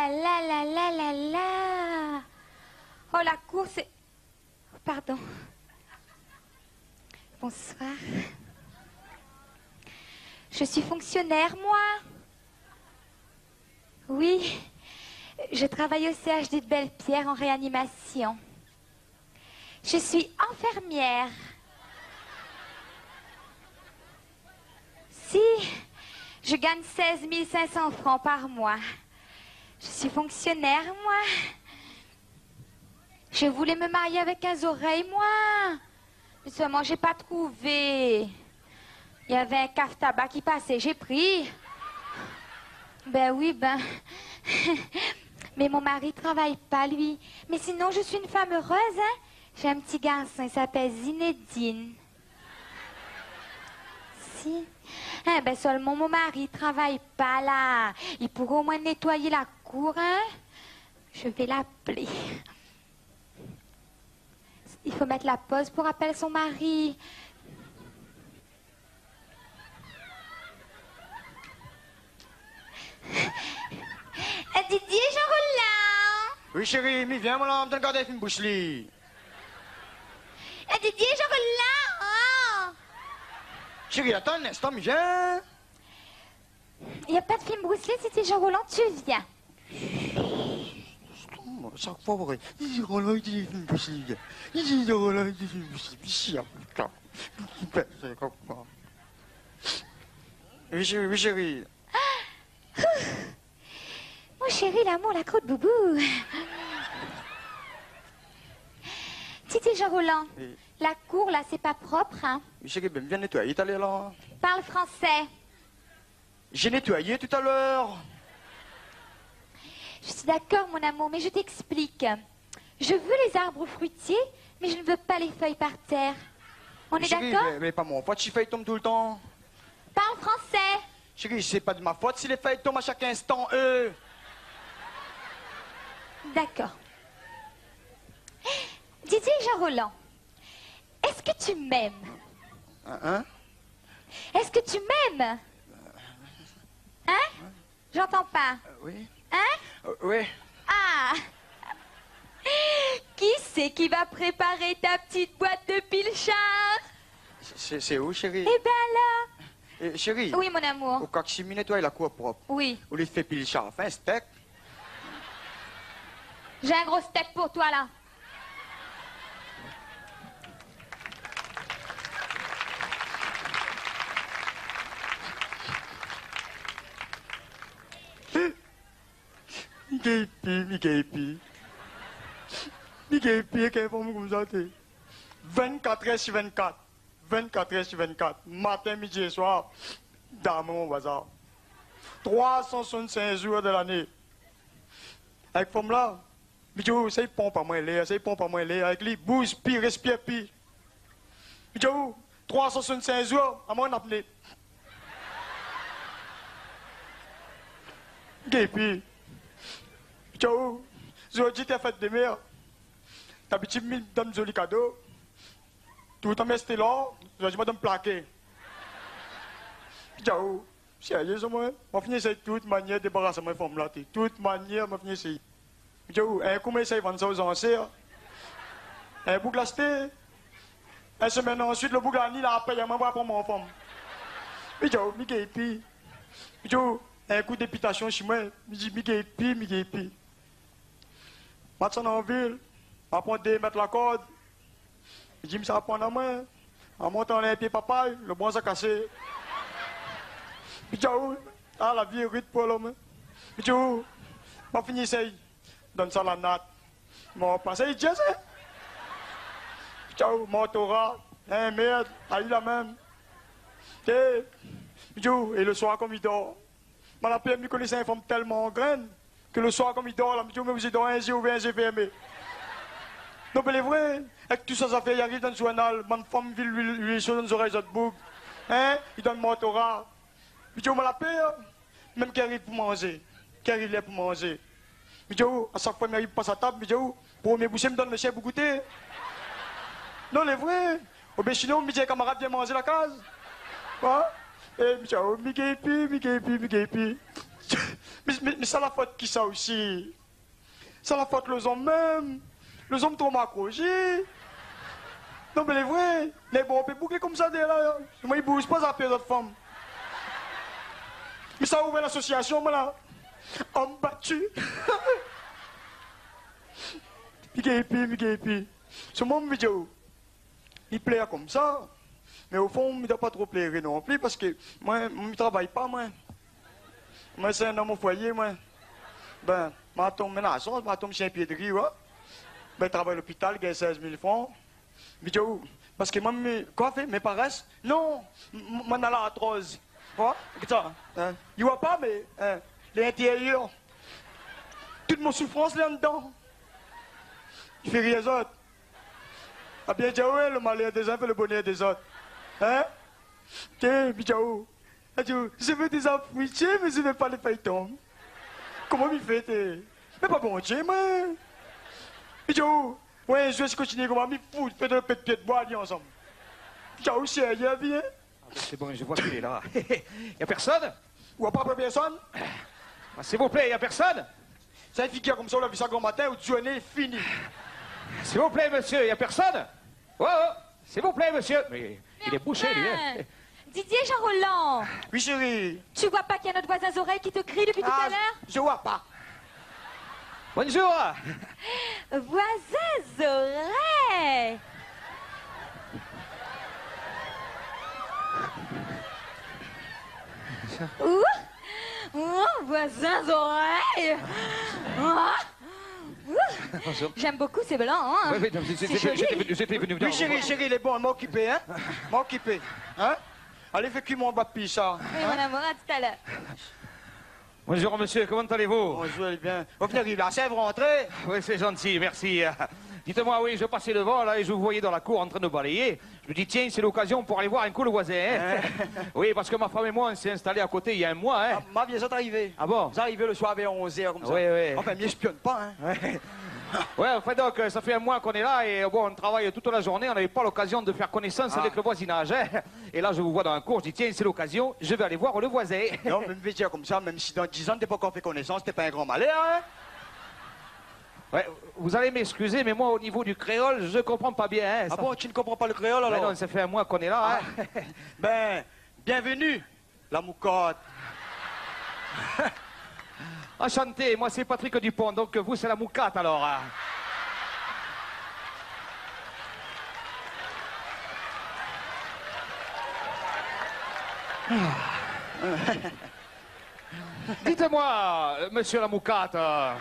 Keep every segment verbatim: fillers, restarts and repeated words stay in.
La, la, la, la, la. Oh, la kour, sé, pardon. Bonsoir. Je suis fonctionnaire, moi. Oui, je travaille au C H D de Belle-Pierre en réanimation. Je suis infirmière. Si, je gagne seize mille cinq cents francs par mois. Je suis fonctionnaire, moi. Je voulais me marier avec un zorèy, moi. Mais seulement, j'ai pas trouvé. Il y avait un caf-tabac qui passait, j'ai pris. Ben oui, ben. Mais mon mari travaille pas, lui. Mais sinon, je suis une femme heureuse, hein. J'ai un petit garçon, il s'appelle Zinedine. Si. Eh ben, seulement mon mari travaille pas, là. Il pourrait au moins nettoyer la cour, hein. Je vais l'appeler. Il faut mettre la pause pour appeler son mari. Eh, Didier Jean-Roland. Oui, chéri, mi vien, moin la, mi antann gard in film Bruce Lee. Eh, Didier Jean-Roland. Chéri, atann in instan, mi vien. Il y a pas de film Bruce Lee, Didier Jean-Roland, tu viens. Shak foi, vré. Didier Jean-Roland, i di film Bruce Lee. Didier Jean-Roland, i di film Bruce Lee. Isi, a, putain. Oui, chéri, oui, chéri. Mon chéri, l'amour, la croûte, boubou. Didier Jean-Roland, oui, la cour, là, c'est pas propre, hein. Oui, chéri, ben, vien nétoiyé talèr, la. Parle français. J'ai nettoyé tout à l'heure. Je suis d'accord, mon amour, mais je t'explique. Je veux les arbres fruitiers, mais je ne veux pas les feuilles par terre. On est d'accord ? Chéri, mé, mé pa mon fot si fèy i tonm toultan. Parle français. Chéri, sé pa de ma fot si lé fèy i tonm a shak instan, eu. D'accord. Didier Jean-Roland, est-ce que tu m'aimes ? Hein, hein ? Est-ce que tu m'aimes ? Hein ? J'entends pas. Euh, oui. Hein ? Euh, oui. Ah ! Qui c'est qui va préparer ta petite boîte de pilchard ? Sé, sé, sé ou, chéri ? Eh ben alors. Eh, chéri. Oui, mon amour. Ou kroi ke si mi nétoy la kour prop, oui, ou li fé pilchard, fé in stèk. J'ai un gros steak pour toi, là. Mi gingn pi, mi gingn pi. Mi gingn pi, èk in fanm konmsa, té. Vinn-kat èr si vinn-kat. Vinn-kat èr si vinn-kat. Matin, midi é soir, damon bazar. Troi san soisant-sink zour de lané. Èk fanm-la, mi di aou, sa i pran pa moin lèr, sa i pran pa moin lèr. Èk li, bouz pi, réspir pi. Mi di aou, troi san soisant-sink zour, amoin na apné. Gingn pi. Mi di aou, zordi té fèt dé mèr. Dabitid mi donn zoli kado. Toultan mi ashté lor, zordi ma donn plaké. Mi di aou, sérié, sa moin, ma fini éséy tout manièr débaras amoin fanm-la, té. Tout manièr ma fini éséy. Mi di aou, in kou ma éséy vann sa o zansèr. In boug la ashté. In semèn ansuit, lo boug la ni la pèy amoin pou pran mon fanm. Mi di aou, mi gingn pi. Mi di aou, in kou dépitasion si moin, mi di, mi gingn pi, mi gingn pi. Ma désann an vil, ma pran dé mèt la kord. Mi di, mi sa pran amoin. An montan la, in pié papay, lo bransh la kasé. Mi di aou, ah, la vi lé rid pou lom, in. Mi di aou, ma fini éséy. Donn sa la nat. Mon pasé i dièz, in. Mi di aou, mon tora, in mèrd, ayi la mèm. É, mi di aou, é lo soir, kom mi dor, ma la pèr, mi koné sé in fanm tèlman grin ke lo soir, kom mi dor la, mi di aou, mé ou i dor in zié ouvèr, in zié fèrmé. Non, mé lé vré, èk tout sa zafèr i ariv dan zournal, bann fanm i vil luil, luil sho dan zorèy zot boug. In ? I donn mon tora. Mi di aou, ma la pèr, mèm kan i ariv pou manzé, kan i ariv lèr pou manzé. Mi di aou, a shak foi mi ariv pas a tab, mi di aou, promié boushé, mi donn lo shien pou gouté. Non, lé vré. Oubien sinon, mi di in kamarad, vien manzé la kaz. Hein ? É mi di aou, mi gingn pi, mi gingn pi, mi gingn pi. Mé, mé, mé sa la fot kisa osi ? Sa la fot lo zonm mèm. Lo zonm tro makrozi. Non, mé lé vré. Mé bon, ou pé bougé konmsa dèyèr la. Mwin, i bouz pa, sa pèr zot fanm. Mé sa ouvèr lasosiasion, mwin la. Om bati. Mi gingn pi, mi gingn pi. Solman, mi vé dir aou, mi plèr konmsa, mé o fon, mi doi pa tro pléré non pli, parske mwin, mi travay pa, mwin. Mwin, sé in om o foiyé, mwin. Bin, ma tonm, mé la shans, ma tonm si in pié dri, wa. Bin, travay lopital, gingn sèz mil fran. Mi di aou, parske mwin, mi, koi fé, mi parès ? Non, m-, m-, mwin na lartroz. Wa, gard sa, in. I oi pa, mé, in, lé intérièr. Tout mon soufrans lé andan. I fé rir zot. A bien di aou, in, lo malèr dé zin fé lo bonèr dé zot. In ? Té, mi di aou. A di aou, je veux des fruits, mais je veux pas les feuilletons. Koman mi fé, té ? Mé pa Bondié, mwin. Mi di aou, wé, in zour, si kontinié konmsa, mi fout, fé dé pèt pié d'boi, alé ansanm. Mi di aou, sérié, bien. Ah, ben, c'est bon, je vois qu'il est là. Y a personne ? Ou pa pèrsone ? Ah, s'il vous plaît, y a personne ? Sa figir konmsa, ou la vi sa gran matin, out zourné lé fini. S'il vous plaît, monsieur, y a personne ? Oh, oh, s'il vous plaît, monsieur. Mais il est bouché, lui, hein. Bien. Didier Jean-Roland. Oui, chérie. Tu vois pas qu'il y a notre voisin aux oreilles qui te crie depuis tout à l'heure ? Ah, je vois pas. Bonjour. Voisin aux oreilles. Ouh, ouh, voisin aux oreilles. Ah, ouh. Bonjour. J'aime beaucoup ces blancs, hein. Oui, oui, non, j'étais, j'étais venu, j'étais venu voir. C'est joli. Oui, chérie, chérie, lé bon, ma okipé, in. Ma okipé, in. Alé fé kui mon bapi, sa. Oui, mon amour, à tout à l'heure. Bonjour monsieur, comment allez-vous ? Bonjour, lé bien. Ou vien arivé la, sé vou rantré ? Oui, c'est gentil, merci. Dites-moi, oui, je passais devant là et je vous voyais dans la cour en train de balayer. Je me dis, tiens, c'est l'occasion pour aller voir un coup le voisin, hein. Hein ? Oui, parce que ma femme et moi, on s'est installés à côté il y a un mois, hein. Ah, ma vi zot arivé. Ah bon ? Zot arivé le soir vèr onz èr konmsa. Oui, oui. Enfin, mi espionn pa, in. Ouais. Ouais, enfin donc, euh, ça fait un mois qu'on est là et, euh, bon, on travaille toute la journée, on n'avait pas l'occasion de faire connaissance avec le voisinage, hein. Ah. Et là, je vous vois dans la cour, je dis, tiens, c'est l'occasion, je vais aller voir le voisin. Non, mé mi vé dir konmsa, mèm si dan diz an té pankor fé konésans, té pa in gran malèr, in ? Ouais, vous allez m'excuser, mais moi, au niveau du créole, je comprends pas bien, hein. Ah bon, tu ne comprends pas le créole, alors ? Ben non, ça fait un mois qu'on est là, hein. Ah. Ben, bienvenue. La Moukat. Enchanté, moi c'est Patrick Dupont, donc vous c'est la Moukat alors, hein. Dites-moi, euh, monsieur la Moukat, euh,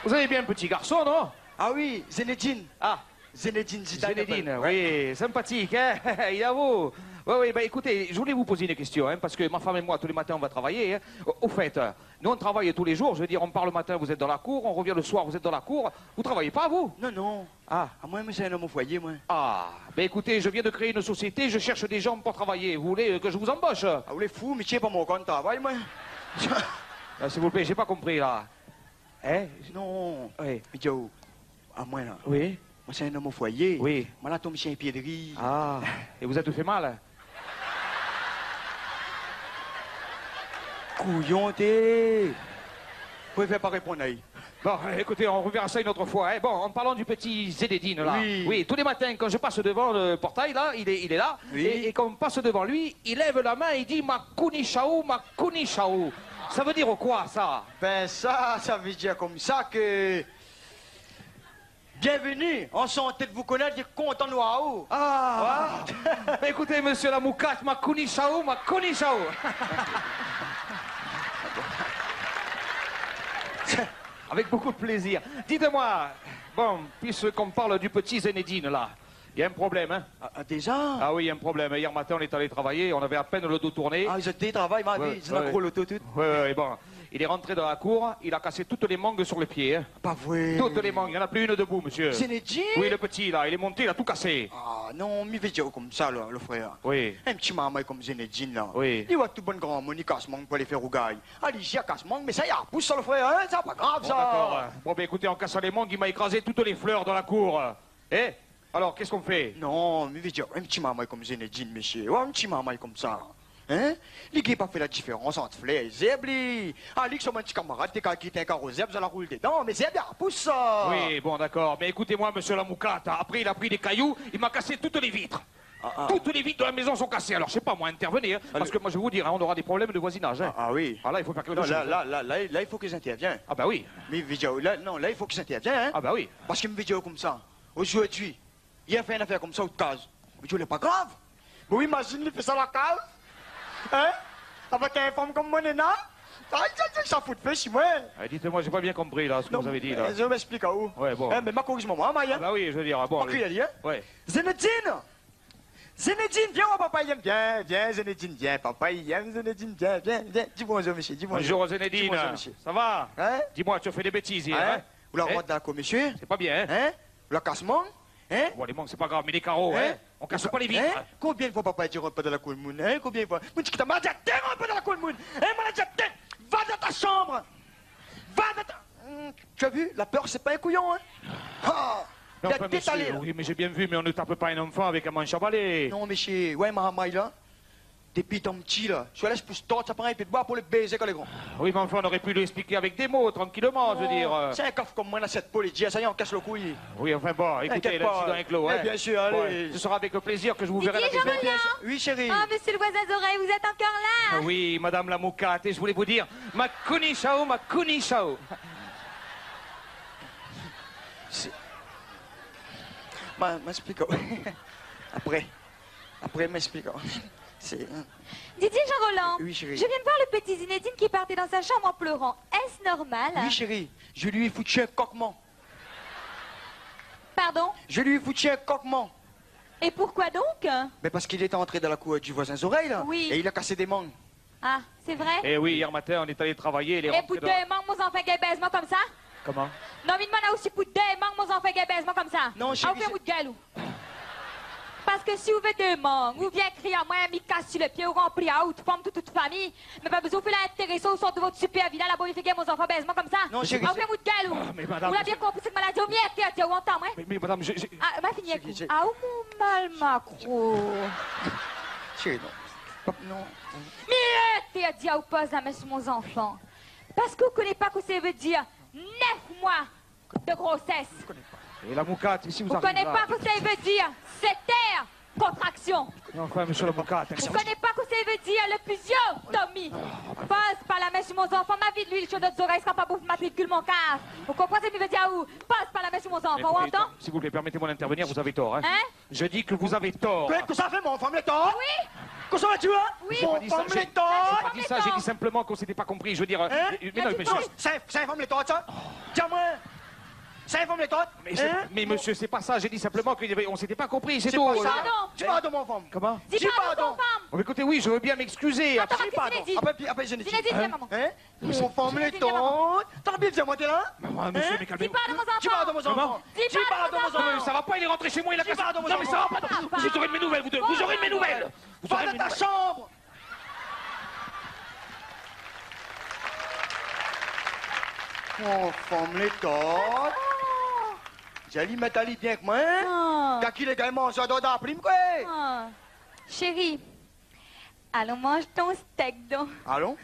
vous avez bien un petit garçon, non ? Ah oui, Zinedine. Ah, Zinedine Zidane, Zinedine, ouais. Oui, sympathique, hein ? Il avoue. Oui, oui, bah, écoutez, je voulais vous poser une question, hein, parce que ma femme et moi, tous les matins, on va travailler, hein. Au, au fait, euh, nous, on travaille tous les jours, je veux dire, on part le matin, vous êtes dans la cour, on revient le soir, vous êtes dans la cour. Vous travaillez pas, vous ? Non, non. Ah. Ah, mwin, mwin sé in om o foiyé, mwin. Ah, ben écoutez, je viens de créer une société, je cherche des gens pour travailler. Vous voulez, euh, que je vous embauche ? Ah, ou lé fou, mi tienbo pa mon kont travay, mwin. Ah, s'il vous plaît, j'ai pas compris, là. Hein ? Non. Oui. Mi di aou, amwin la. Oui. Mwin sé in om o foiyé. Oui. Mwin la tonm si in pié dri. Ah. Et vous êtes fait mal ? Kouyon, té. Préfèr pa réponn ali. Bon, écoutez, on reverra ça une autre fois, hein. Bon, en parlant du petit Zinedine, là. Oui. Oui, tous les matins, quand je passe devant le portail, là, il est, il est là. Oui. Et, et quand on passe devant lui, il lève la main et il dit, « Ma kouni shaou, ma kouni shaou. » Ça veut dire quoi, ça ? Ben sa, sa vé dir konmsa ke, bienvenue, anshanté de vous connaître, lé kontan de voir aou. Ah. Ouais. Écoutez, monsieur la Moukat, ma kouni shaou, ma kouni shaou. Avec beaucoup de plaisir. Dites-moi, bon, puisqu'on parle du petit Zinedine, là, il y a un problème, hein ? Ah, ah, déjà ? Ah oui, il y a un problème. Hier matin, on est allé travailler, on avait à peine le dos tourné. Ah, zot té travay, ma vi, zot na gro loto tout. Ouais, ouais, ouais, bon. Il est rentré dans la cour, il a cassé toutes les mangues sur le pied, hein. Pa vré. Toutes les mangues, il n'y en a plus une debout, monsieur. Zinedine ? Oui, le petit, là, il est monté, il a tout cassé. Ah, non, mi vé dir aou konmsa, lo, lo frèr. Oui. In ti marmay konm Zinedine, la. Oui. Li oi tout bann gramoun i kas mang pou alé fé rougay. Ali, li kas mang, mé sa i apous sa, lo frèr, in, sa pa grav, sa. Bon, d'accord, euh, bon, ben, écoutez, en cassant les mangues, il m'a écrasé toutes les fleurs dans la cour. Eh ? Alors, qu'est-ce qu'on fait ? Non, mi vé dir, in ti marmay konm Zinedine, mésyé. Oi, in ti marmay konmsa. Hein ? Li gingn pa fé la diférans ant flèr é zèrb, li. Ali, ki son bann ti kamarad, té ka kit in karo zèrb, sa la roul dedan. Mé zèrb, la pous sa. Oui, bon, d'accord. Mais écoutez-moi, monsieur la Moucate, après, il a pris des cailloux, il m'a cassé toutes les vitres. Ah, ah. Toutes les vitres de la maison sont cassées. Alors, je sais pas, moi, intervenez, hein, parce que moi, je vais vous dire, hein, on aura des problèmes de voisinage, hein. Ah, ah oui. Ah, là, il faut faire quelque chose, hein. Non, là, là, là, là, là, il faut qu'ils interviennent. Ah, bah oui. Mé vidéo, là, non, là, il faut qu'ils interviennent, hein. Ah, bah oui. Parske mi vidéo konmsa. Zordi, li la fé in afèr konmsa out kaz. Mi di, lé pa grav. Bon, imazine li fé sa la kaz. Hein ? Avèk in fanm konm moin néna. Ay, ay, ay, sa fout fé si moin. Eh, dites-moi, j'ai pas bien compris, là, ce que vous avez dit, là. Non, euh, mi èksplik aou. Ouais, bon. Hein, mé ma koriz momon, ma, hein. Ah, bah oui, je veux dire, bon, ma kri ali, hein. Ouais. Zinedine ! Zinedine, vien, mon papa i yèm, vien, vien, Zinedine, vien, papa i yèm, Zinedine, vien, vien, vien. Di bonjour, mésyé, di bonjour. Bonjour, Zinedine. Di bonjour, mésyé. Ça va ? Hein ? Dis-moi, tu as fait des bêtises hier, hein ? Hein ? Ou la rant dan la kour, mésyé ? C'est pas bien, hein ? Hein ? Ou la kas mang ? Hein ? Bon, les mangues, c'est pas grave, mais les carreaux, hein ? On casse pas les vitres. Hein ? Konbien de foi papa i di rant pa dan la kour moun, hein ? Konbien de foi ? Moun di ki ta malad, té rant pa dan la kour moun. Hein, malad, té, va dans ta chambre. Va dans ta, hmm, tu as vu ? La peur, c'est pas un couillon, hein ? Ah ! Non, enfin, monsieur, oui, mais j'ai bien vu, mais on ne tape pas un enfant avec un manche à balai. Non, mésyé, ouais, marmay la. Dépi tan pti la, si ou lès pousé tort, sa pran in pé d'boi pou le bézé kan lé gran. Oui, mais enfin, on aurait pu lui expliquer avec des mots, tranquillement, je veux dire, euh. Sé in kaf konm moin, la sèt po, li di, sa y est, on casse le couille. Oui, enfin, bon, écoutez, l'incident est clos, hein. Inquiète pas. Mais bien sûr, allez. Bon, ce sera avec plaisir que je vous verrai à la maison. Didier Jean-Roland. Oui, chérie. Oh, monsieur le voisin des oreilles, vous êtes encore là ? Ah oui, madame la Moucate, et je voulais vous dire, ma kouni chao, ma kouni chao. Sé, ma, ma èksplik aou. Apré. Apré, ma èksplik aou. Sé, hein. Didier Jean-Roland, oui, chérie, je viens de voir le petit Zinedine qui partait dans sa chambre en pleurant. Est-ce normal ? Oui, chérie, je lui ai foutu un coquement. Pardon ? Je lui ai foutu un coquement. Et pourquoi donc ? Mais parce qu'il était entré dans la cour du voisin Zorèy, là, oui, et il a cassé des mangues. Ah, c'est vrai ? Eh oui, hier matin, on est allé travailler, il est rentré dans... É pou dé mang, mon zanfan i gingn bèz amoin konmsa ? Comment ? Non, mi demann aou si pou dé mang, mon zanfan i gingn bèz amoin konmsa. Non, chérie, ou fé mout gèl, ou. Parske si ou vé dé mang, ou vien kriy amoin, mi kas si le pié, ou ranpli aou, out fanm, tout, tout famiy. Mé pa bezoin fé la intérésé, ou sort de out super villa laba, ou fé gingn mon zanfan bèz amoin konmsa. Non, chérie, ou fé mout gèl, ou. Ah, mais madame, ou la bien konpri, sé ke maladi, ou mi intèrdi, ou antann, hein ? Mais, mais madame, je, je... Ah, ma fini èk ou. Chérie, je... Ah, ou mon mal makro. Chérie, non. Pa, non. Mi intèrdi aou poz la min si mon zanfan. Parske ou koné pa kosa i vé dir nèf moi de grossesse. Et la Moucate, ici, vous arrivez là. Ou koné pa kosa i vé dir sèt heures, contraction. Mais enfin, monsieur la Moucate, acceptez. Ou koné pa kosa i vé dir l'épisiotomie. Poz pa la min si mon zanfan, ma vid luil si out zorèy, sa pa pou matrikil mon kar. Ou konpran sak mi vé dir aou ? Poz pa la min si mon zanfan, ou antann ? Écoutez, s'il vous plaît, permettez-moi d'intervenir, vous avez tort, hein. Hein ? Je dis que vous avez tort. Kosa, kosa i fé, mon fanm lé tort ? Oui. Kosa ou la di, hein ? Oui. Mon fanm lé tort ? J'ai pas dit ça, j'ai, j'ai pas dit ça, j'ai dit simplement qu'on s'était pas compris. Je veux dire, euh, mais non, monsieur. Hein ? Sé, sé fanm lé tort, sa ? Di amoin. Sé fanm lé tort ? Hein ? Mais c'est, mais monsieur, c'est pas ça. J'ai dit simplement qu'on s'était pas compris, c'est tout. Di pardon. Di pardon, mon fanm. Comment ? Di pardon, mon fanm. Oh, mais écoutez, oui, je veux bien m'excuser. Atann, Zinedine. Di pardon. Apré, apré, Zinedine. Zinedine, vien, momon. Hein ? Zinedine, vien, momon. Mon fanm lé tort. Tala bien, di amoin, té la ? Mais moi, monsieur, mais calmez-vous. Di pardon, mon zanfan. Comment ? Di pardon, mon zanfan. Non, mais ça va pas, il est rentré chez moi, il a cassé. Di pardon, mon zanfan. Non, mais ça va pas. Vous aurez de mes nouvelles, vous deux. Vous aurez de mes nouvelles. Vous aurez de mes nouvelles. Va dans ta chambre. Mon fanm lé tort. Zali, mèt ali bien èk moin, hein ? Ah. Kan ki lé gayar manzé dan plim, koi. Ah. Chéri, alon manz out stèk, don. Alon.